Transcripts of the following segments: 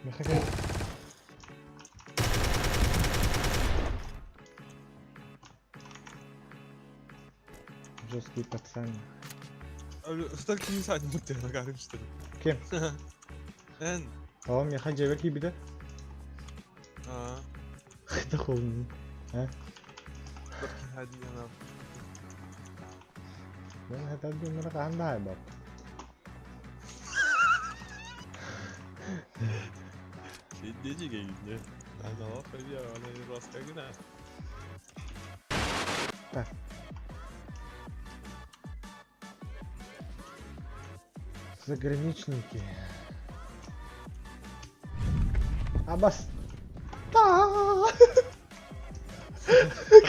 Миэхэ кэл. Жесткий пацан. Сытар киһи саанньыбыт диэн агарым что ли? Ким? Эн. О, миэхэ дьиэбэр киирбитэ. Аа. Хайдах холуннун? А? Сытар киһи саанньыгана. Мен хатар дьоннора хаһан да аайбат. Сиддечигейне. Анала хыйа, аны раскагына. Так. Заграничники. Абас.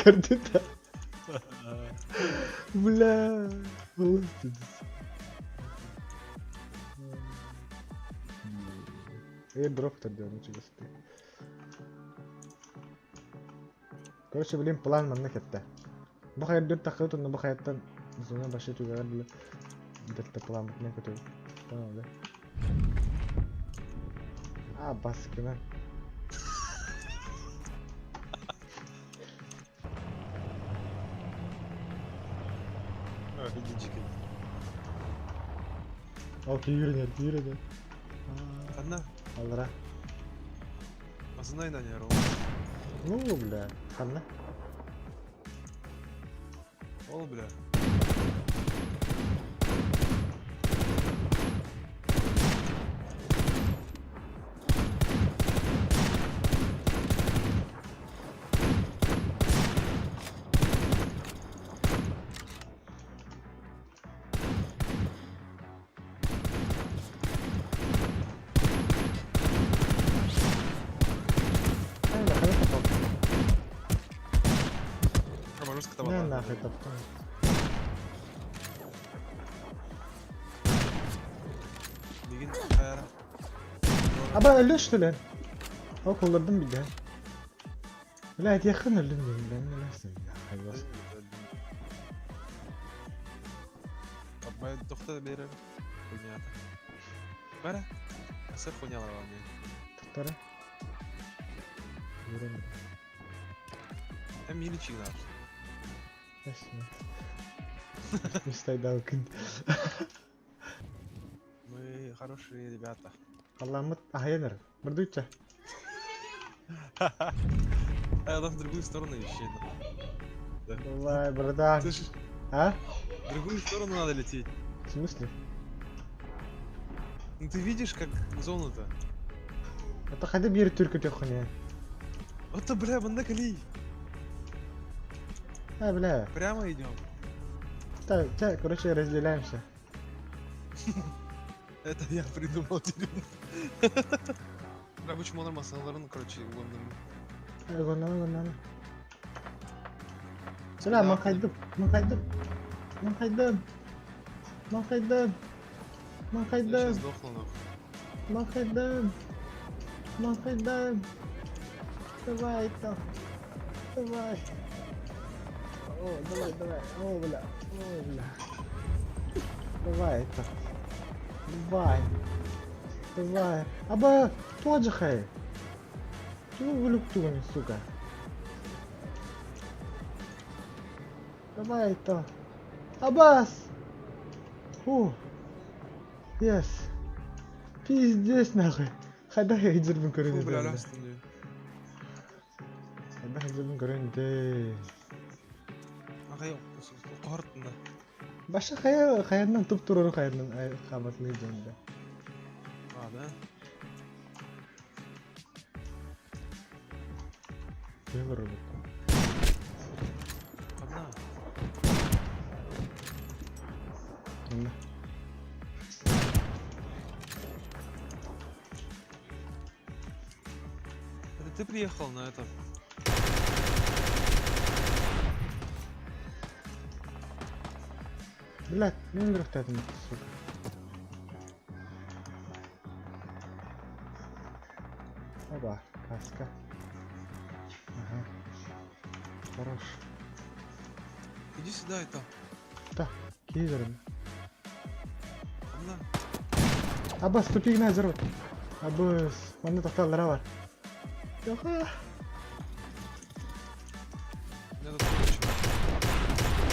Көрдүн да. Бля. Airdrop диэн чугасты. Короче, блин, план манна кэтте. Бу хайырдыр таххыбыт онно бу хайаттан зона башы түгэҕэр дылы дельта план көтөбүт. Понял, да? А, баскына. Офигенчик. Ол кииринер, кииринер. Ханна? Аллара. Асынай на нерв. Ну, бля, ханна. Ол, бля. Ай, нахуй попал. А, русская Не нахуй топтал. Билигин хайара. Аба өлө что ли? Ол коллордум биле. Бля, этиэххин өллүм диэн бля, өлөрсүн. Хайвас. Аббай тохто берер. Хуйнята. Бара. Асыр хуйнялар бар мен. Туттара. Юрен. Hem yeni çıktılar. Ясно. Мечтай күн. Мы хорошие ребята. Алламыт ахаянар. Бырдуча. А она в другую сторону ищет. Давай, братан. Слышишь? А? В другую сторону надо лететь. В смысле? Ну ты видишь, как зону-то? Это хайда биир түркү төхүнэ. Вот то, бля, вон кали. А, бля. Прямо идем. Так, так, короче, разделяемся. Это я придумал дерьмо. Бля, bu çumanlar masalarını короче уландым. Гоннана, гоннана. Сюда, махайдым, махайдым. Махайдым. Махайдым. Я Махайдым. сейчас сдохну нахуй. Махайдым. Махайдым. Давай там. Давай. О, давай, давай. О, бля. О, бля. Давай это. Давай. Давай. Аба, тоже хай. Чего вылюптугани, сука? Давай это. Абас! Фу. Yes. Пиздец нахуй. Хайдах эдзэрбин Фу, көрөн бля, дээ. лястын диye. Хайдах эдзэрбин көрөн дээ. Агай, корттун да. Баша хая хаяндан туп турору хаяндан хаматлы жонда. А, да? Кем робот? Одна. Онна. Это ты приехал на это? Блядь, мен өлөрөхтөтүм, сука. Оба, каска. Ага. Хорош. Иди сюда, это. Да, кизерин. Одна. Абас, тупик на взорвать. Абыс, манна тахсаллара бар. Яха. У меня тут тоже чувак.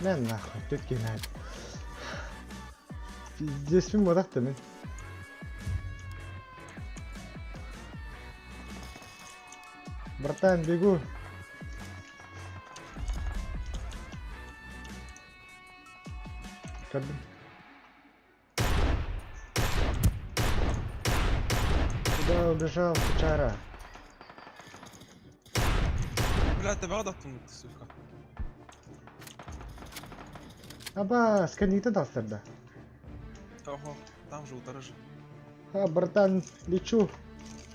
На нахуй, тут киһи Пиздец, мин бодах да мин. Братан, бегу. Көрдүм. Куда убежал, сучара? Бля, ты аттым, сука. Аба, сканита тастарда. Ого, там же утары же. А, братан, лечу.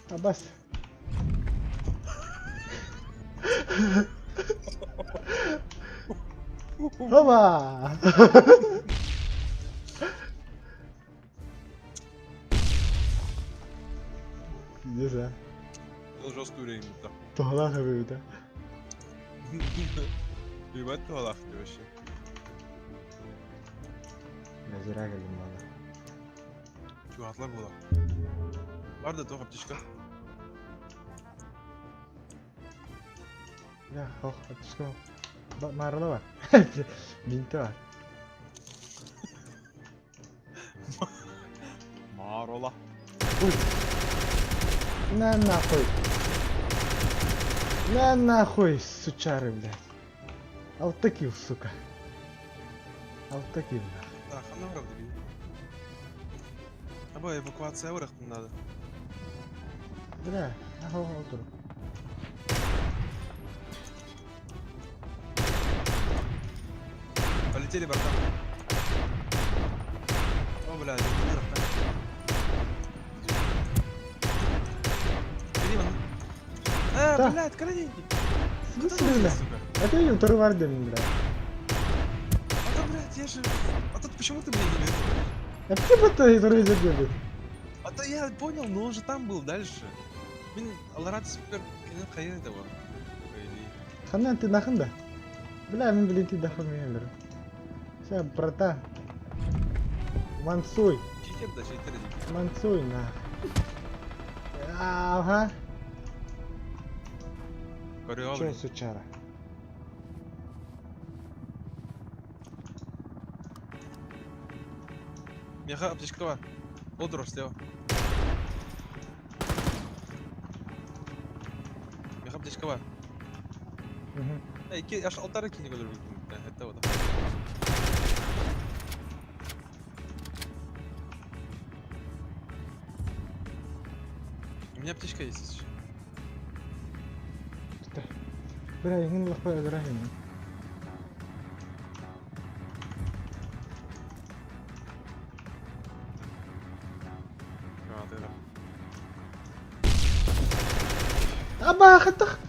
Абас. Оба! Пиздец, а. Был жесткий уровень, да. Туһалаах эбит, Ебать туһалаах ты вообще. Назира кэллим буолла. Чугатлар була. Бар да туох аптечка. Я, ох, аптечка. Маарыла бар. Бинти бар. Маарола. На нахуй. На нахуй, сучары, блядь. Алтакил, сука. Алтакил, нахуй. Так, ханна барар дии. Аба эвакуация барыахпын надо. Бля, нахуй отур. Полетели, братан. О, бля, не Бери, вон. Э, Да. блядь, калини. В смысле, бля? сука? Это я второй бар дим, бля. А то, блядь, я же... А тут почему ты меня не веришь? А почему ты второй забил? А то я понял, но он же там был дальше. Мин аларат супер кенет хайын этого. По идее. Ханан ты нахын да? Бля, мин блин ты дахын мен бер. Все, братан. Мансуй, Читер да, читер дии. мансуй нах. Ага. Көрүө, Че, блин. сучара? Меха аптечка бар. Ол турар слева. Меха аптечка бар. Мгм. Эй, ки, аж алтары кини көрөр Это вот. У меня аптечка есть еще. Что? Бля, иҥин лаппа өлөрөһүн. А, ты да. Аба, хатах.